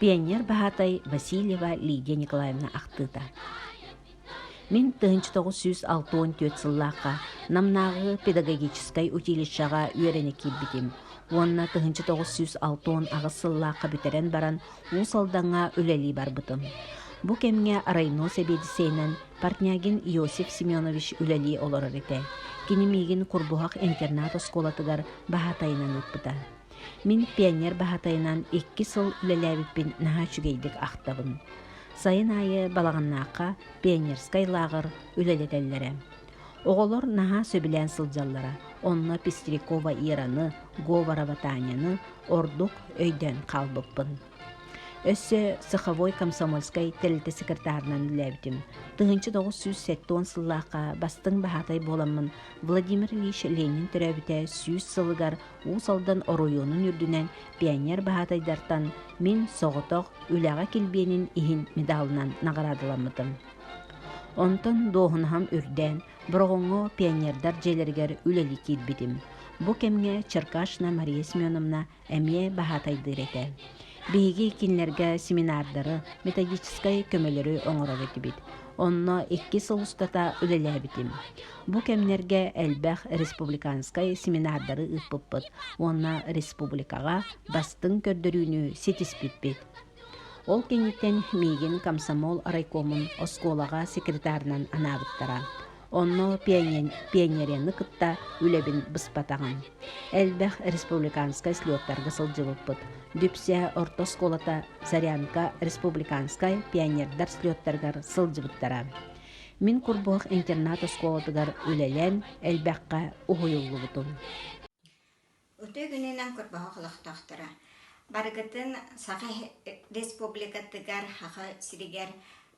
Пионер баһаатай Васильева Лидия Николаевна ахтыыта. Мин 1964 сыллаахха Намнааҕы педагогическай училищеҕа үөрэнэ киирбитим уонна 1968 сыллаахха бүтэрэн баран Уус Алдаҥҥа үлэлии барбытым. Бу кэмҥэ райно сэбиэдиссэйинэн Портнягин Иосиф Семенович үлэлии олорор этэ. Кини миигин Курбуһах интернат оскуолатыгар баһаатайынан ыыппыта. Мин пионер баһаатайынан 2 сыл үлэлээбиппин наһаа үчүгэйдик ахтабын. Сайын аайы Балаҕаннаахха пионерскай лааҕыр үлэлэтэллэрэ. Оҕолор наһаа сөбүлээн сылдьаллара, онно Пестрякова Ираны, Говорова Таняны ордук өйдөөн хаалбыппын. Өссө цеховой комсомольскай тэрилтэ секретарынан үлэлээбитим. 1970 сыллаахха бастыҥ баһаатай буоламмын Владимир Ильич Ленин төрөөбүтэ 100 сылыгар Уус Алдан оройуонун үрдүнэн пионер баһаатайдартан мин соҕотох үлэҕэ килбиэнин иһин медалынан наҕараадаламмытым. Онтон дуоһунаһым үрдээн, Бороҕоҥҥо пионердар дьиэлэригэр үлэлии киирбитим. Бу кэмҥэ Черкашина Мария Семеновна эмиэ баһаатайдыыр этэ. Биһиги кинилэргэ семинардары, методическай көмөлөрү оҥорор этибит. Онно 2 сыл устата үлэлээбитим. Бу кэмнэргэ элбэх республиканскай семинардары ыыппыппыт уонна республикаҕа бастыҥ көрдөрүүнү ситиспиппит. Ол кэнниттэн миигин комсомол райкомун оскуолаҕа секретарынан анаабыттара. Онно пионерияны кытта үлэбин быспатаҕым. Элбэх республиканскай слеттарга сылдьыбыппыт. Дүпсэ орто оскуолата Зарянка республиканскай пионердар слеттарыгар сылдьыбыттара. Мин Курбуһах интернат оскуолатыгар үлэлээн элбэххэ уһуйуллубутум. Үтүө күнүнэн Курбуһах олохтоохторо! Барыгытын Саха Республикатыгар, Саха сиригэр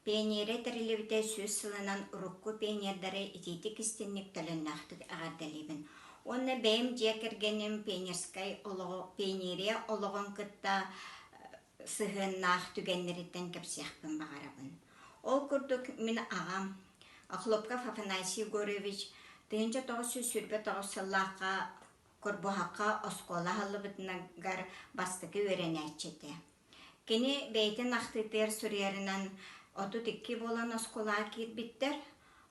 пионерия тэриллибитэ 100 сылынан урукку пионердары итиитик истинник төлөннөөхтүк эҕэрдэлиибин. Уонна бэйэм дьиэ кэргэним пионерскай олоҕу, пионерия олоҕун кытта сыһыаннаах түгэннэриттэн кэпсиэхпин баҕарабын. Ол курдук мин аҕам Охлопков Афанасий Егорович 1929 сыллаахха Курбуһахха оскуола аһыллыбытыгар бастакы үөрэнээччи этэ. Кини бэйэтин ахтыытыгар суруйарынан 32 буолан оскуолаҕа киирбиттэр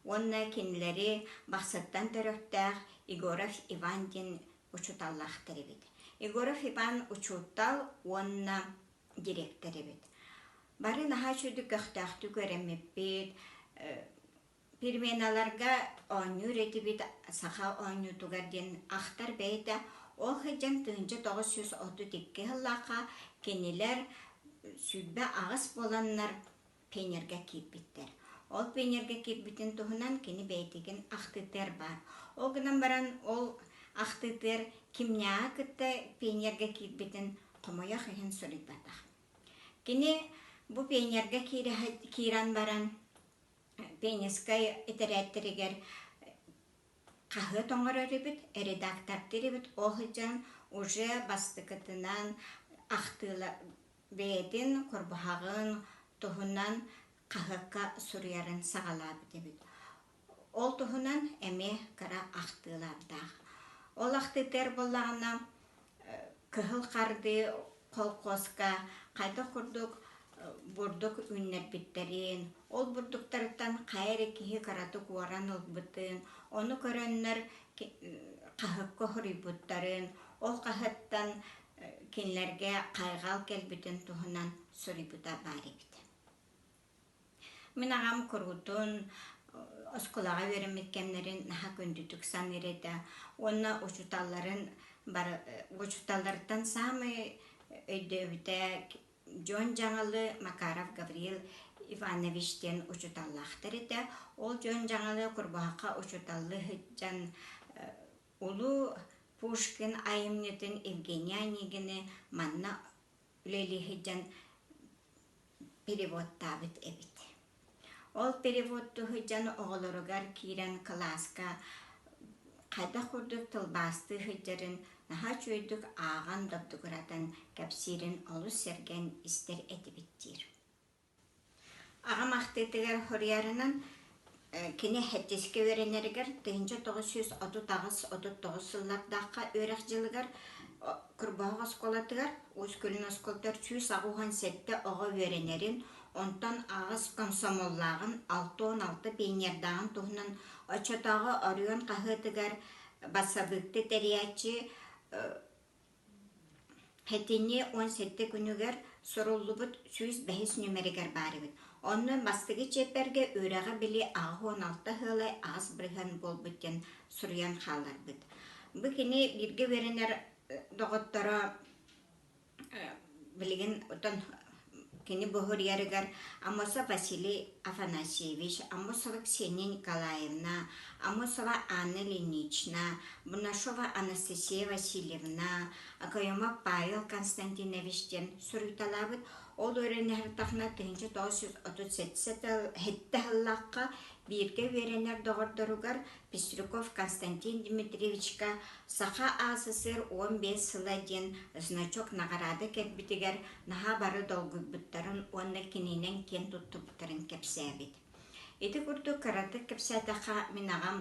уонна кинилэри Бахсыттан төрүттээх Егоров Иван диэн учууталлаахтар эбит. Егоров Иван учуутал уонна директор эбит. Бары наһаа үчүгүйдүк көхтөөхтүк үөрэммиппит, переменаларга оонньуур этибит саха оонньуутугар диэн ахтар бэйэтэ. Ол сылдьан 1932 сыллаахха кинилэр 28 буоланнар пионерга киирбиттэр. Ол пионерга киирбитин туһунан кини бэйэтигин ахтыытыгар баар. Ол гынан баран ол ахтыытыгар кимнээҕи кытта пионерга киирбитин хомойох иһин суруйбатах. Кини бу пионерга киирэн баран пионерскай этэрээттэригэр хаһыат оҥорор эбит, редактордыыр эбит. Ол сылдьан уже бастакытынан ахтыыла бэйэтин курбуһаҕын туһунан хаһыакка суруйарын саҕалаабыт эбит. Ол туһунан эмиэ кыра ахтыылардаах. Ол ахтыытыгар буоллаҕына Кыһыл хардыы холкуоска хайдах курдук бурдук үүннэрбиттэрин, ол бурдуктарыттан хайа эрэ киһи кыратык уоран ылбытын, ону көрөннөр хаһыакка хоруйбуттарын, ол хаһыаттан кинилэргэ хайҕал кэлбитин туһунан суруйбута баар эбит. Мин аҕам куруутун оскуолаҕа үөрэммит кэмнэрин наһаа күндүтүк саныыр этэ уонна учууталларын бары учууталларыттан саамай өйдөөбүтэ Дьон Дьаҥалы Макаров Гавриил Иванович диэн учууталлаахтар этэ. Ол Дьон Дьаҥалы Курбуһахха учууталлыы сылдьан улуу Пушкин айымньытын Евгений Онегины манна үлэлии сылдьан переводтаабыт эбит. Ол переводтуу сылдьан оҕолоругар киирэн кылааска хайдах курдук тылбаастыы сылдьарын наһаа үчүгэйдик ааҕан добдугуратан кэпсиирин олус сэргээн истэр этибит диир. Аҕам ахтыытыгар хоруйарынан кини сэттискэ үөрэнэригэр 1938-39 сыллардаахха үөрэх дьылыгар. Кырбаһах оскуолатыгар Уус Күлүн оскуолатыгар 187 оҕо үөрэнэрин, онтон аҕыс комсомоллааҕын, 66 пионердааҕын туһунан оччотооҕу Оройуон хаһыатыгар бассабыыкты тэрийээччи Хэтинньи 17 күнүгэр суруллубут 105 нүөмэригэр баар эбит. Онно бастакы чиэппэргэ үөрэҕи били 86 ыалай 8% буолбут диэн суруйан хаалларбыт. Бу кини бииргэ үөрэнэр доҕотторо билигин отон кини буһуруйарыгар Амосов Василий Афанасьевич, Амосова Ксения Николаевна, Амосова Анна Ильинична, Бунашова Анастасия Васильевна, Акоемов Павел Константинович диэн суруйталаабыт. Ол үөрэнэһэртахына 1937 сыллаахха бииргэ үөрэнэр доҕордоругар Пестряков Константин Дмитриевичка Саха АССР 15 сыла диэн значок наҕараада кэлбитигэр наһаа бары долгуйбуттарын уонна кининэн киэн туттубуттарын кэпсээбит. Ити курдук кыратык кэпсээтэххэ, мин аҕам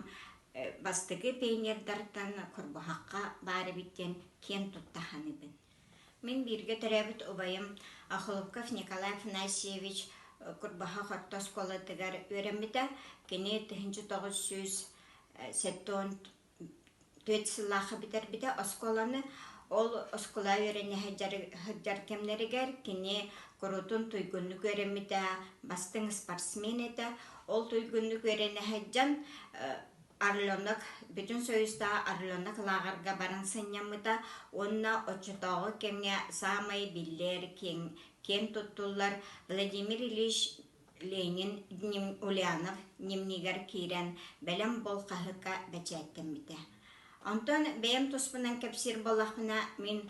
бастакы пионердартан Курбуһахха баар эбит диэн киэн тутта саныыбын. Мин бииргэ төрөөбүт убайым Охлопков Николай Афанасьевич Курбаһах орто оскуолатыгар үөрэммитэ. Кини 1974 сыллаахха бүтэрбитэ оскуоланы. Ол оскуола үөрэнэ сылдьар кэмнэригэр кини куруутун туйгуннук үөрэммитэ, бастыҥ спортсмен этэ. Ол туйгуннук үөрэнэ сылдьан Орленок Бүтүн Союзтааҕы Орленок лааҕырга баран сынньаммыта уонна оччотооҕу кэмҥэ саамай биллэр, киэҥ, киэн туттуллар Владимир Ильич Ленин Ульянов дневнигэр киирэн бэлэм буол хаһыакка бэчээттэммитэ. Онтон бэйэм туспунан кэпсиир буоллахпына, мин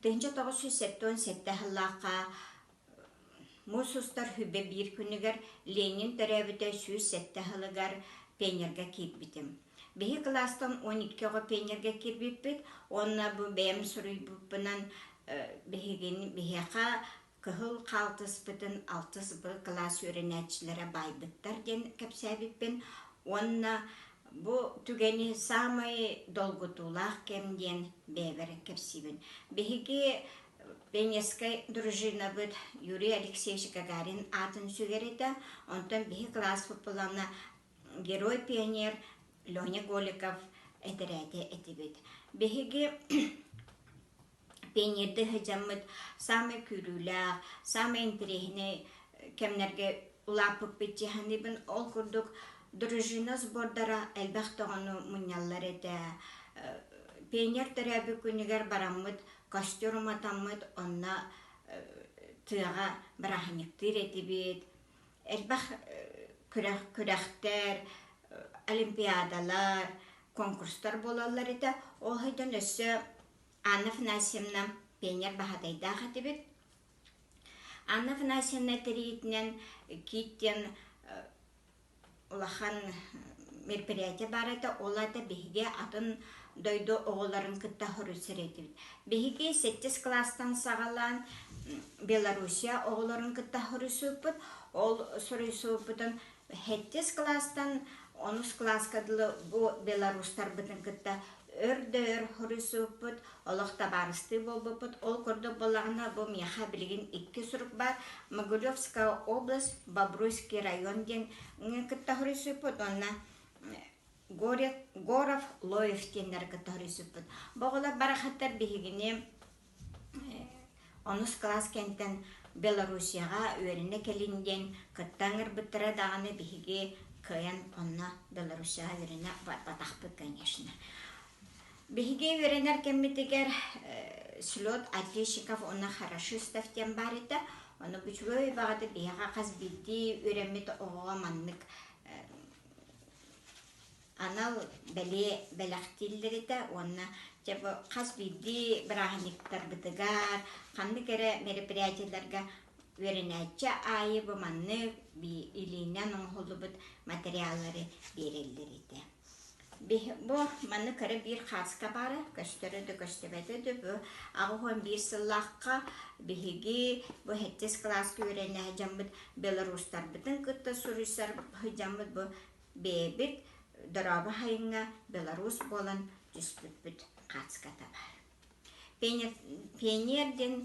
1977 сыллаахха Муус устар сүбэ биир күнүгэр Ленин төрөөбүтэ 107 сылыгар пионерга киирбитим. Биһи кылаастан 12 оҕо пионерга киирбиппит уонна бу бэйэм суруйбуппунан биһигин биһиэхэ кыһыл хаалтыспытын алтыс Б кылаас үөрэнээччилэрэ баайбыттар диэн кэпсээбиппин уонна бу түгэни саамай долгутуулаах кэм диэн бэйэбэр кэпсиибин. Биһиги Пионерскай дружинабыт Юрий Алексеевич Гагарин аатын сүгэр этэ. Онтон биһи кылааспыт буоллаҕына герой-пионер Леня Голиков этэрээтэ этибит. Биһиги пионердыы сылдьаммыт саамай күүрүүлээх, саамай интэриэһинэй кэмнэргэ улааппыппыт дии саныыбын. Ол курдук дружина сбордара элбэх даҕаны мунньаллар этэ. Пионер төрөөбүт күнүгэр бараммыт костер уматаммыт, онно тыаҕа бырааһынньыктыыр этибит. Элбэх күрэх, күрэхтэр, олимпиадалар, конкурстар буолаллар этэ. Ол сылдьан өссө Анна Афанасьевна пионер баһаатайдаах этибит. Анна Афанасьевна тэрийиитинэн Кит диэн улахан мероприятие баар этэ, ол аата биһиги атын дойду оҕолорун кытта хоруйсар этибит. Биһиги сэттис кылаастан саҕалаан Белоруссия оҕолорун кытта хоруйсубуппут. Ол суруйсубуппутун сэттис кылаастан онус кылааска дылы бу белорустарбытын кытта өр да өр хоруйсубуппут, олох табаарыстыы буолбуппут. Ол курдук буоллаҕына, бу миэхэ билигин икки сурук баар. Могилевская область, Бобруйский район диэн кытта хоруйсубуппут уонна Горов, Лоев диэннэри кытта хоруйсубуппут. Бу оҕолор барахаттар биһигини онус кылаас кэнтэн Белоруссияҕа үөрэнэ кэлин диэн кытта ыҥырбыттара даҕаны биһиги кыайан онно Белоруссияҕа үөрэнэ барбатахпыт, конечно. Биһиги үөрэнэр кэммитигэр слет отличников уонна хорошистов диэн баар этэ. Ону үчүгэй баҕата биһиэхэ хас биирдии үөрэммит оҕоҕо маннык анал бэлиэ бэлэхтииллэр этэ уонна дьэ бу хас биирдии бырааһынньыктарбытыгар, ханнык эрэ мероприятиеларга үөрэнээччи аайы бу маннык илиинэн оҥоһуллубут материаллары биэрэллэр этэ. Бу маннык кыра биир хааска баара, көстөрө да көстүбэтэ да бу 81 сыллаахха биһиги бу сэттис кылааска үөрэнэ сылдьаммыт белорустарбытын кытта суруйсар сылдьаммыт бу бэйэбит дорообо хайыҥҥа белорус буолан түспүппүт хаацката баар. Пионер диэн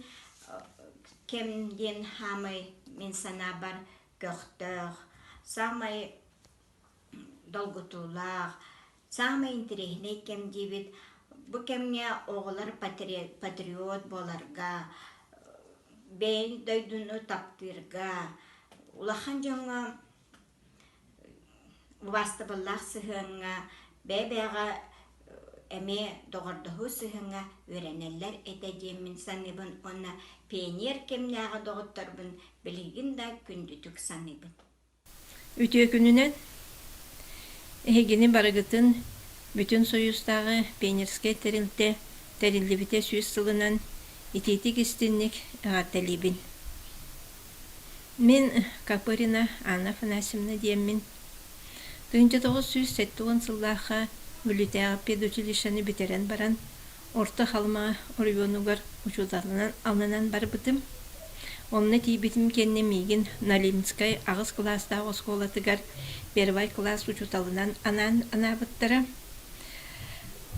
кэм диэн хаамай мин санаабар көхтөөх, саамай долгутуулаах, саамай интэриэһинэй кэм диибит. Бу кэмҥэ оҕолор патриот буоларга, бэйэҥ дойдуну таптыырга, улахан дьоҥҥо убаастабыллаах сыһыаҥҥа, бэйэ-бэйэҕэ эмиэ доҕордоһуу сыһыаҥҥа үөрэнэллэр этэ диэммин саныыбын уонна пионер кэмнээҕи доҕотторбун билигин да күндүтүк саныыбын. Үтүө күнүнэн! Эһигини барыгытын Бүтүн Союзтааҕы пионерскай тэрилтэ тэриллибитэ 100 сылынан итиитик-истиҥник эҕэрдэлиибин! Мин Копырина Анна Афанасьевна диэммин. 1970 сыллаахха Бүлүүтээҕи педучилищены бүтэрэн баран, Орто Халыма оройуонугар учууталынан ананан барбытым. Онно тиийбитим кэннэ миигин Налимскай аҕыс кылаастаах оскуолатыгар первай кылаас учууталынан анаан анаабыттара.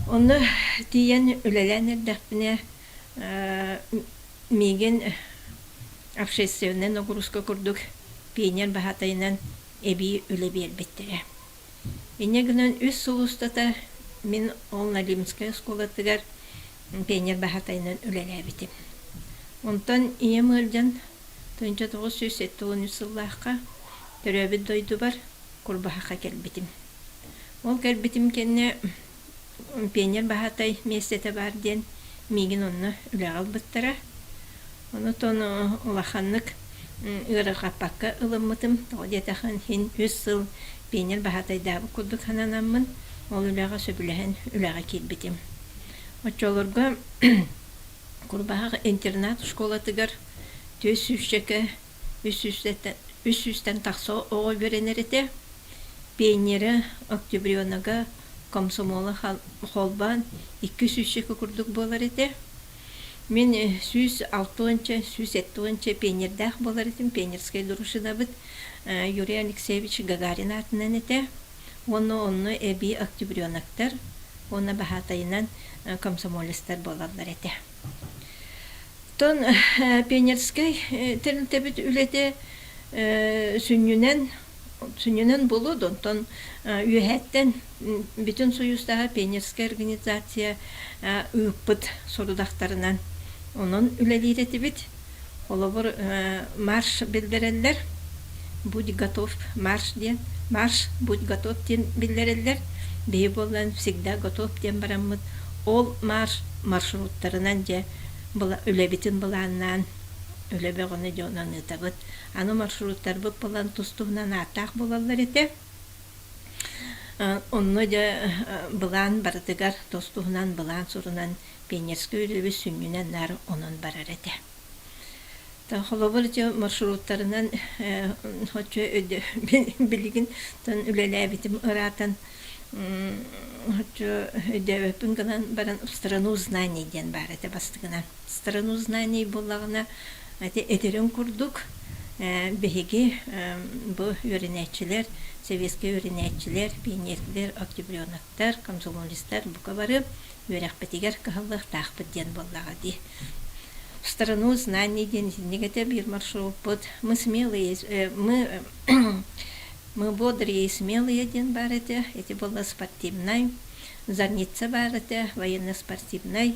Онно тиийэн үлэлээн эрдэхпинэ миигин общественнай нагрузка курдук пионер баһаатайынан эбии үлэ биэрбиттэрэ. Инньэ гынан үс сыл устата мин ол Налимскай оскуолатыгар пионер баһаатайынан үлэлээбитим. Онтон ийэм ыалдьан 1973 сыллаахха төрөөбүт дойдубар Курбаһахха кэлбитим. Ол кэлбитим кэннэ пионер баһаатай миэстэтэ баар диэн миигин онно үлэҕэ ылбыттара. Онтон улаханнык ыарырҕаппакка ылыммытым. Тоҕо диэтэххэ иһин үс сыл пионер баһаатайдаабыт курдук сананаммын, ол үлэҕэ сөбүлэһэн үлэҕэ киирбитим. Оччолорго Курбаһах интернат школатыгар түөрт сүүсчэкэ үс сүүстэн тахса оҕо үөрэнэр этэ. Пионера, октябренога, комсомола холбоон икки сүүсчэкэ курдук буолар этэ. Мин 160-ча, 170-ча пионердаах буолар этим, пионерскай дружинабыт Юрий Алексеевич Гагарин аатынан этэ. Уонна онно эбии октябреноктар уонна баһаатайынан комсомолецтар буолаллар этэ. Оттон пионерскай тэрилтэбит үлэтэ сүнньүнэн сүнньүнэн буолуо да, онтон үөһээттэн бүтүн Союзтааҕы пионерскай организация ыыппыт сорудахтарынан онон үлэлиир этибит. Холобур, марш биллэрэллэр, «Будь готов марш» диэн, «Марш, будь готов» диэн биллэрэллэр. Биһи буоллан «Всегда готов» диэн бараммыт, ол марш маршруттарынан дьэ үлэбитин былааннаан үлэ бөҕөнү дьонон ыытабыт. Аны маршруттарбыт булан тус-туһунан ааттаах буолаллар этэ. Онно дьэ былаан барытыгар тус-туһунан былаан сурунан пионерскай үлэбит сүнньүнэн наар онон барар этэ. Холобур, дьэ маршруттарынан оччо билигин үлэлээбитим ыраатан оччо өйдөөбөппүн гынан баран страну знаний диэн баар этэ бастакынан. Страну знаний буоллаҕына ити этэрин курдук биһиги бу үөрэнээччилэр, советскай үөрэнээччилэр, пионердэр, октябреноктар, комсомолецтар бука бары үөрэхпитигэр кыһаллыахтаахпыт диэн буоллаҕа дии. Страну знаний диэн итинник этэ биир маршруппут. Мы смелые, мы мы бодрые и смелые диэн баар этэ. Ити буолла спортивнай. Зарница баар этэ, военно-спортивнай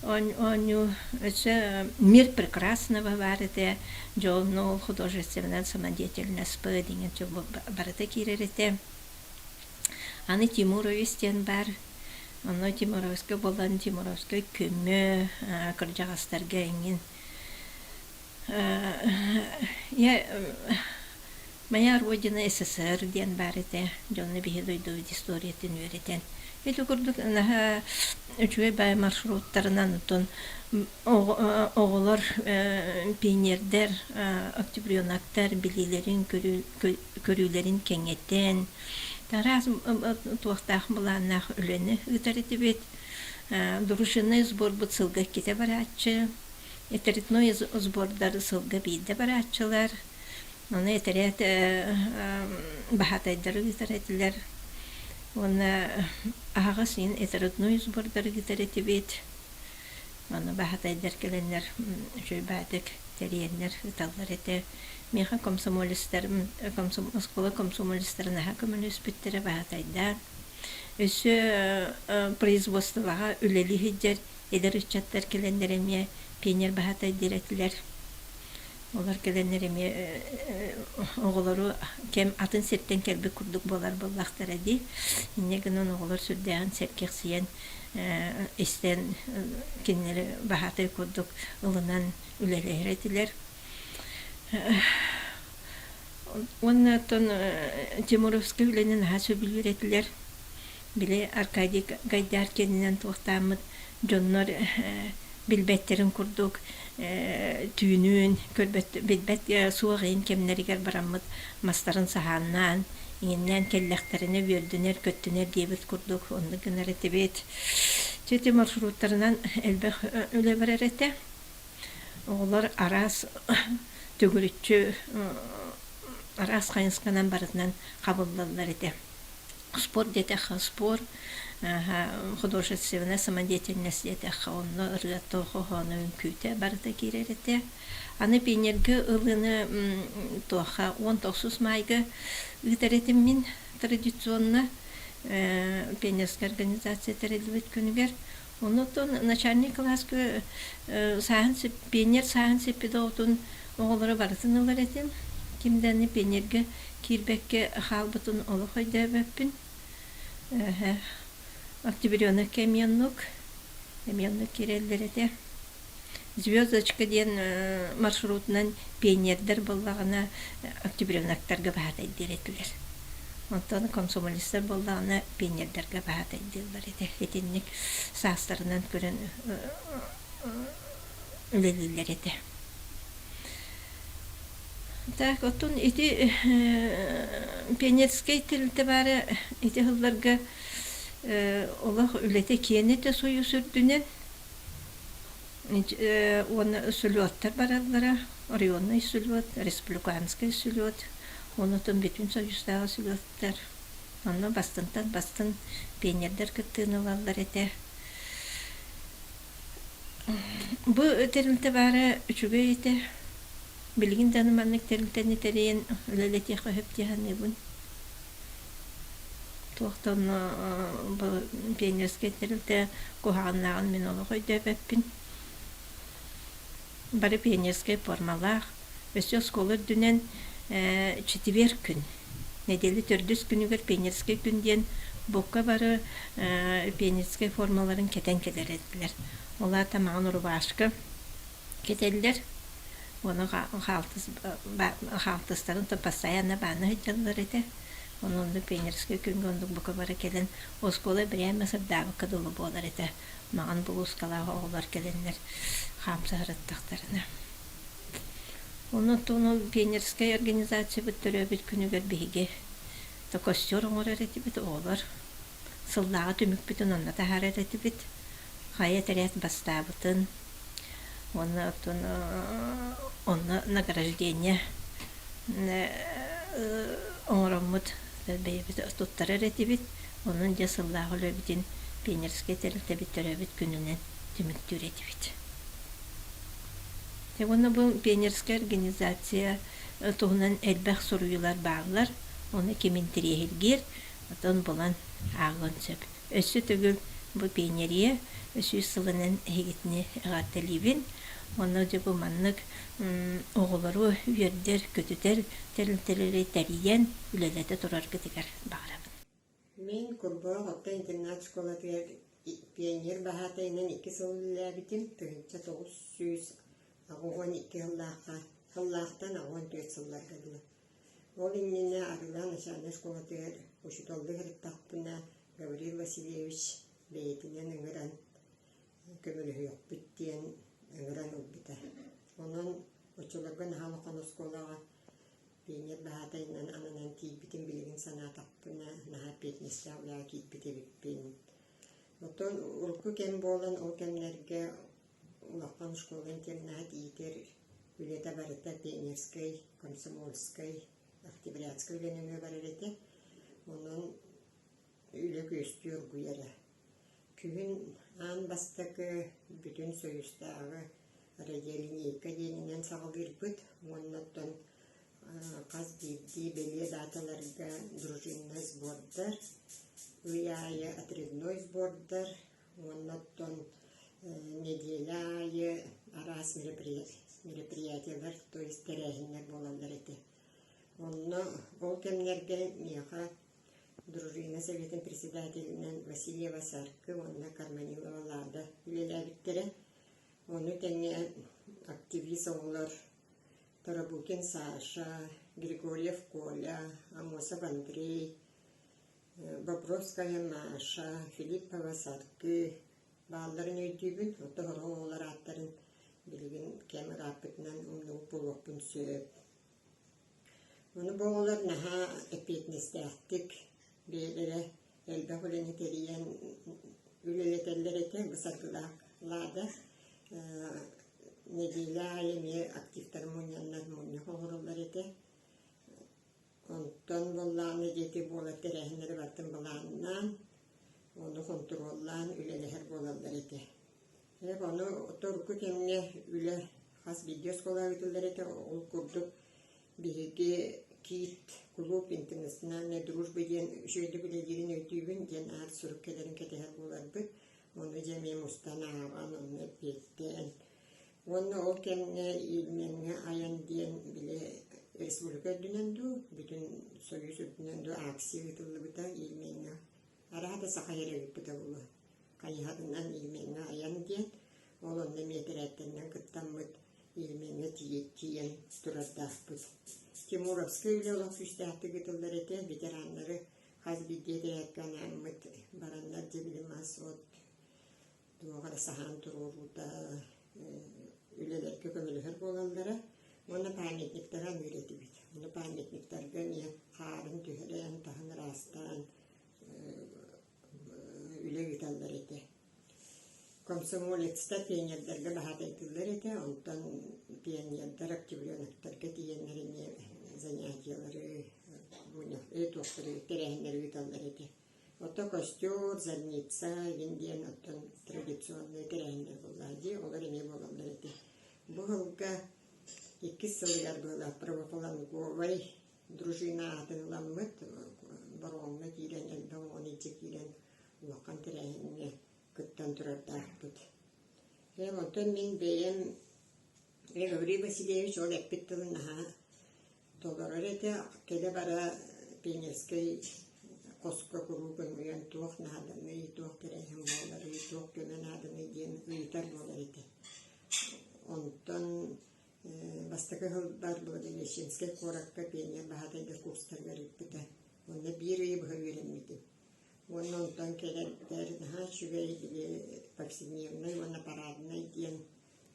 оонньуу. Өссө мир прекрасного баар этэ. Дьолну художественная самодеятельность диэн барыта киирэр этэ. Аны Тимуровец диэн баар. Онно Тимуровскай буолан Тимуровскай көмө кырдьаҕастарга эҥин Я Моя родина СССР диэн баар этэ. Дьону биһи дойдубут историятын үөрэтэн. Ити курдук наһаа үчүгэй баай маршруттарынан оттон оҕолор пионердэр, октябреноктар билиилэрин көрүүлэрин кэҥэтэн, араас туохтаах былааннаах үлэни ыытар этибит. Дружинный сборбут сылга иккитэ барааччы, этэритной сбордар сылга биирдэ барааччылар. Ону этэрээт баһаатайдары ыытар этилэр. Уонна аһаҕас иин этэритной сбордары ыытар этибит. Аны баһатайдар кэлэннэр үчүгэй баатык тэрийэннэр ыталлар этэ. Миэхэ комсомолецтарым, оскуола комсомолецтара наһаа көмөлөспүттэрэ баһатайдаан. Өссө производствоҕа үлэлии сылдьар эдэр ыччаттар кэлэннэр эмиэ пионер баһатай диир этилэр. Олор кэлэннэр эмиэ оҕолору кэм атын сиртэн кэлбит курдук буолар буоллахтара дии. Инньэ гынан оҕолор сүрдээҕин сэргэхсийэн истэн кинилэри баһаатай курдук ылынан үлэлэһэр этилэр. Уонна оттон Тимуровскай үлэни наһаа сөбүлүүр этилэр. Били Аркадий Гайдар кэннинэн туохтааммыт дьоннор билбэттэрин курдук түүнүн көрбөт билбэт суох иһин кэмнэригэр бараммыт мастарын саһааннаан иҥиннээн кэллэхтэринэ үөрдүнэр көттүнэр диэбит курдук оннук гынар этибит. Ити маршруттарынан элбэх үлэ барар этэ. Оҕолор араас төгүрүччү араас хайысханан барытынан хабыллаллар этэ. Спорт диэтэххэ спорт, художественная самодеятельность диэтэххэ онно ырыата, хоһооно, үҥкүүтэ барыта киирэр этэ. Аны пионерга ылыыны туохха 19 маайга ыытар этим мин традиционно пионерская организация тэриллибит күнүгэр. Оннуттан начальник кылааска сааһын пионер сааһын сиппит оҕотун оҕолоро барытын ылар этим. Ким да аны пионерга киирбэккэ хаалбытын олох өйдөөбөппүн. Октябренокка эмиэ оннук, эмиэ оннук киирэллэр этэ. Звездочка диэн маршрутунан пионердар буоллаҕына октябреноктарга баһаатайдыыр этилэр. Онтон комсомолецтар буоллаҕына пионердарга баһаатайдыыллар этэ. Итинник саастарынан көрөн үлэлииллэр этэ. Так, оттон ити пионерскай тэрилтэ баара ити сылларга олох үлэтэ киэнэ этэ Союз үрдүнэн уонна слеттар бараллара, районный слет, республиканский слет, оннотон бүтүн Союзтааҕы слеттар. Онно бастынтан бастын пионердар кыттыыны ылаллар этэ. Бу тэрилтэ баара үчүгэй этэ. Билигин да маннык тэрилтэни тэрийэн үлэлэтиэххэ сөп дии саныыбын. Туох да онно бу пионерскай тэрилтэ куһаҕаннааҕын мин олох өйдөөбөппүн. Бары пионерскай формалаах, өссө оскуола үрдүнэн четверг күн, нэдиэлэ төрдүс күнүгэр пионерскай күн диэн бука бары пионерскай формаларын кэтэн кэлэр этилэр. Ол аата маҥан рубашка кэтэллэр, уонна хаалтыстарын постоянно баана сылдьаллар этэ. Онон оннук пионерскай күҥҥэ оннук бука бары кэлэн оскуола бэйэм сырдаабыкка дылы буолар этэ. Маҥан булуускалаах оҕолор кэлэннэр хаамса сырыттахтарына. Онон ол пионерскай организациябыт төрөөбүт күнүгэр биһиги то костер оҥорор этибит оҕолор. Сыллааҕы түмүкпүтүн онно таһаарар этибит. Хайа этэрээт бастаабытын уонна оттон онно награждение оҥороммут бэйэбит туттарар этибит. Онон дьэ сыллааҕы үлэбитин пионерскай тэрилтэбит төрөөбүт күнүнэн түмүктүүр этибит. Дьэ уонна бу пионерскай организация туһунан элбэх суруйуулар бааллар. Ону ким интэриэһиргиир, отон булан ааҕыан сөп. Өссө төгүл бу пионерия 300 сылынан эһигитини эҕэрдэлиибин. Уонна дьэ бу маннык оҕолору үөрдэр, көтүтэр тэрилтэлэри тэрийэн үлэлэтэ тураргытыгар баҕарабын. Мин Курбуһах орто интернат школатыгар пионер баһаатайынан 2 сыл үлэлээбитим, 1982 сыллаахха, сыллаахтан 84 сылларга дылы. Ол иннинэ Арыылаах начальнай школатыгар учууталлыы сырыттахпына Гаврил Васильевич бэйэтинэн ыҥыран көмөлөһүөхпүт диэн ыҥыран ылбыта. Онон оччолорго наһаа улахан оскуолаҕа пионер баһаатайынан ананан тиийбитим билигин санаатахпына наһаа эппиэтинэстээх үлэҕэ киирбит эбиппин. Оттон урукку кэм буолан ол кэмнэргэ улахан школа-интернат иитэр үлэтэ барыта пионерскай, комсомольскай, октябрятскай үлэ нөҥүө барар этэ. Онон үлэ күөстүү оргуйара. Күһүн аан бастакы Бүтүн Союзтааҕы радиолинейка диэнинэн саҕалыырбыт уонна оттон хас биирдии бэлиэ дааталарга дружиннай сбордар, ый аайы отрядной сбордар уонна оттон нэдиэлэ аайы араас мероприятиелар, то есть тэрээһиннэр буолаллар этэ. Онно ол кэмнэргэ миэхэ Дружина советын председателинэн Васильева Саркы уонна Карманилова Лада үлэлээбиттэрэ. Ону тэҥэ активист оҕолор Тарабукин Саша, Григорьев Коля, Амосов Андрей, Бобровская Маша, Филиппова Саргы баалларын өйдүүбүн. Оттон сорох оҕолор ааттарын билигин кэм ырааппытынан умнубут буолуохпун сөп. Ону бу оҕолор наһаа эппиэтинэстээхтик бэйэлэрэ элбэх үлэни тэрийэн үлэлэтэллэр этэ. Бу Саргылаах Лада нэдиэлэ аайы эмиэ активтары мунньаннар мунньах оҥороллор этэ. Онтон буоллаҕына диэки буолар тэрээһиннэри барытын былааннаан, ону хонтуруоллаан үлэлэһэр буолаллар этэ. Ону урукку кэмҥэ үлэ хас биирдии оскуолаҕа ыытыллар этэ. Ол курдук биһиги Киит кулууп интернациональной дружбы диэн үчүгэйдик үлэлиирин өйдүүбүн диэн аат сурук кэлэрин кэтэһэр буоларбыт. Ону дьэ эмиэ мустан ааҕан, онно эппиэттээн. Уонна ол кэмҥэ Ильмеҥҥэ айан диэн били республика үрдүнэн дуу, бүтүн Союз үрдүнэн дуу акция ыытыллыбыта Ильмеҥҥэ. Арааһа да саха эрэ ыыппыта буолуо. Хайыһарынан Ильмеҥҥэ айан диэн, ол онно эмиэ этэрээттэринэн кыттаммыт Ильмеҥҥэ тиийэн турардаахпыт. Тимуровскай үлэ олох күүстээхтик ыытыллар этэ, ветераннары хас биирдии этэрээккэ анааммыт бараннар дьэ били мас от туох эрэ саһаан туруоруута үлэлэргэ көмөлөһөр буолаллара уонна памятниктары аныыр этибит. Ону памятниктарга эмиэ хаарын түһэрэн, таһын ыраастаан үлэ ыыталлар этэ. Комсомолецтар пионердарга баһаатайдыыллар этэ, онтон пионердар октябреноктарга тиийэннэр эмиэ занятиелары, туохтары, тэрээһиннэри ыыталлар этэ. Ото костер, зарница игин диэн оттон традиционнай тэрээһиннэр буоллаҕа дии, олор эмиэ буолаллар этэ. Бу сылга иккис сылыгар буола правофланговай дружина аатын ыламмыт, Бороҕоҥҥо киирэн элбэх оҕону илдьэ киирэн улахан тэрээһиҥҥэ кыттан турардаахпыт. Онтон мин бэйэм Гаврил Васильевич ол эппит тылын наһаа толорор этэ, кэлэ-бара пионерскай хоско куруук ыҥыран туох нааданый, туох тэрээһин буоларый, туох көмө нааданый диэн ыйытар буолар этэ. Онтон Бастакы сылбар Благовещенскай куоракка пионер баһаатайдар курстарыгар ыыппыта. Онно биир ыйы быһа үөрэммитим. Уонна онтон кэлэрбэр наһаа үчүгэй били повседневнай уонна параднай диэн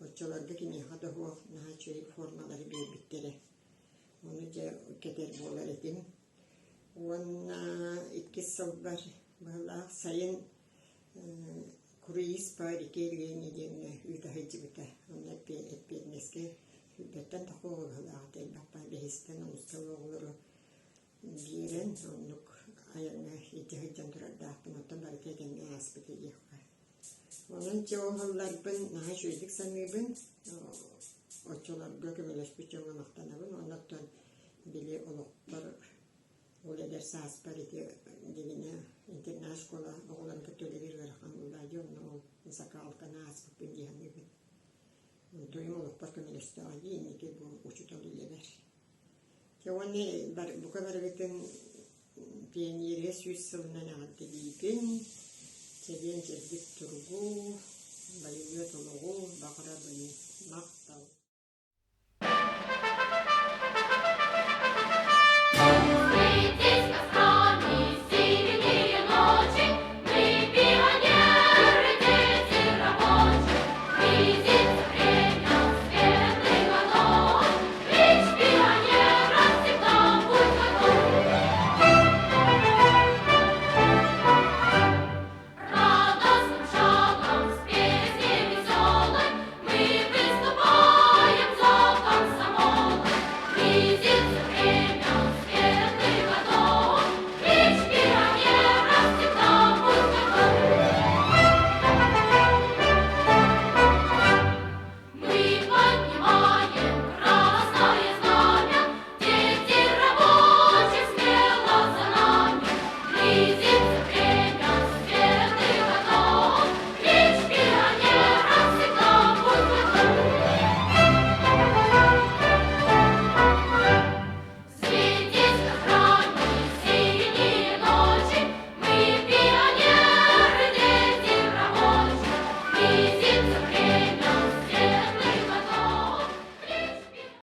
оччолорго кимиэхэ да суох наһаа үчүгэй формалары биэрбиттэрэ. Ону дьэ кэтэр буолар этим. Уонна иккис сылбар быһылаах сайын Круиз по реке Лени диэҥҥэ ыыта сылдьыбыта. Онно эппиэтинэскэ сүүрбэттэн тахса оҕо быһыылаах элбэх бэһистэн онуска оҕолору биэрэн оннук айаҥҥа илдьэ сылдьан турардаахпын. Оттон барыта этэҥҥэ ааспыта диэххэ. Онон дьэ ол сылларбын наһаа үчүгэйдик саныыбын. Оччолорго көмөлөспүт дьоҥҥо махтанабын. Онон оттон били олохпор Ол эдэр сааспар ити дьиҥинэ интернат школа оҕолорун кытта үлэлиир ыарахан буоллаҕа дии, онно ол закалканы ааспыппын дии саныыбын. Онтуйум олохпор көмөлөстөҕө дии инники бу учуутал үлэбэр. Дьэ уонна бука барыгытын пионерия 100 сылынан эҕэрдэлиибин, чэгиэн-чэбдик туругу, байылыат олоҕу баҕарабын. Махтал.